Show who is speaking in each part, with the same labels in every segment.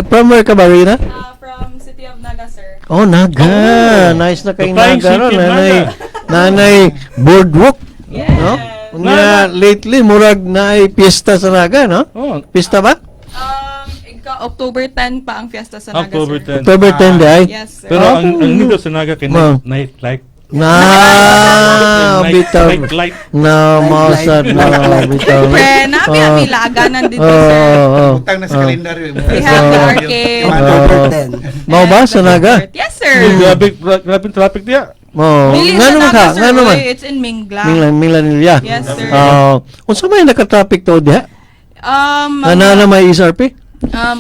Speaker 1: From where ka ba, Rina?
Speaker 2: From City of Naga, sir.
Speaker 1: Oh, Naga.
Speaker 3: Oh.
Speaker 1: Nice na kay
Speaker 3: The flying
Speaker 1: Naga ron.
Speaker 3: city of
Speaker 1: Nanay,
Speaker 3: Naga.
Speaker 1: nanay boardwalk.
Speaker 2: Yes.
Speaker 1: No? Nga, lately, murag na piyesta sa Naga, no?
Speaker 3: Oh,
Speaker 1: Pista ba?
Speaker 2: October 10 pa ang fiesta sa Naga,
Speaker 3: October
Speaker 2: sir.
Speaker 3: 10.
Speaker 1: October 10 diay.
Speaker 2: Yes, sir.
Speaker 3: Pero ang nito sa Naga kay
Speaker 1: Oh.
Speaker 3: night, night light.
Speaker 1: Na,
Speaker 3: Night,
Speaker 1: bitaw.
Speaker 3: night light.
Speaker 1: Na, mausad na, bitaw.
Speaker 2: Siyempre, nabi
Speaker 1: Oh.
Speaker 2: kami laaganan dito,
Speaker 1: Oh,
Speaker 2: sir.
Speaker 1: oh,
Speaker 4: Butang na sa
Speaker 1: oh.
Speaker 4: kalendaryo.
Speaker 2: We have the
Speaker 1: Oh.
Speaker 2: arcade.
Speaker 5: October
Speaker 1: Oh.
Speaker 5: 10.
Speaker 1: Mao ba
Speaker 2: And
Speaker 1: sa
Speaker 2: the
Speaker 1: Naga?
Speaker 2: concert. Yes, sir.
Speaker 3: Grabe, grabe ang traffic diya.
Speaker 1: Oh,
Speaker 2: Dili
Speaker 1: ngano
Speaker 2: sa
Speaker 1: man
Speaker 2: Naga,
Speaker 1: ka?
Speaker 2: sir.
Speaker 1: Ngano man?
Speaker 2: Uy, it's in Mingla.
Speaker 1: Mingla, Minglanilla.
Speaker 2: Yes, sir.
Speaker 1: Oh, unsa may naka-traffic to diha? Ana na may SRP?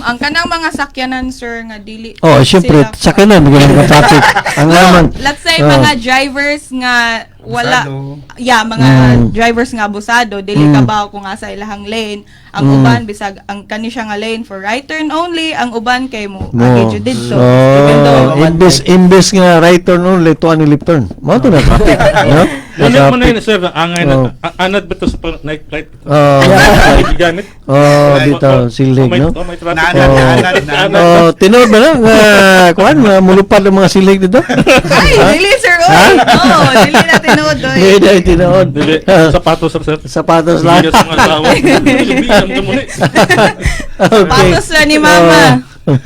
Speaker 2: Ang kanang mga sakyanan, sir, nga dili.
Speaker 1: Oh, siyempre,
Speaker 2: sila-
Speaker 1: sakyanan bigyan ng traffic. Ang
Speaker 2: No,
Speaker 1: naman.
Speaker 2: let's say
Speaker 1: Oh.
Speaker 2: mga drivers nga wala,
Speaker 4: Abusado.
Speaker 2: yeah, mga drivers nga abusado, dili ka ba kung asa ilahang lane ang uban, bisag ang kani siya nga lane for right turn only, ang uban kay mo
Speaker 1: Mo.
Speaker 2: agi jud didto
Speaker 1: Oh,
Speaker 2: even though
Speaker 1: imbes nga right turn only, tuan ni left turn. Mao to na traffic, no?
Speaker 3: Ano mo na
Speaker 1: Traffic.
Speaker 3: yun, sir, na angay na,
Speaker 1: Oh.
Speaker 3: anad ba ito sa night light?
Speaker 1: Oh,
Speaker 3: Gigamit?
Speaker 1: oh, dito silhig, no?
Speaker 3: Oh, may traffic.
Speaker 4: Naanad,
Speaker 1: Oh.
Speaker 4: naanad, naanad.
Speaker 1: Oh, tinuod ba na nga kuan nga mulupad ang mga silhig dito?
Speaker 2: Ay, dili, sir, oy.
Speaker 1: Ha?
Speaker 2: No, dili na tinuod, oy.
Speaker 1: Hindi na tinuod.
Speaker 3: Dili, sapatos, sir, sir.
Speaker 1: Sapatos lang.
Speaker 3: Hindi sa mga asawa. Hindi, ang tumuli.
Speaker 1: Okay.
Speaker 2: Sapatos lang ni mama.
Speaker 1: Oh.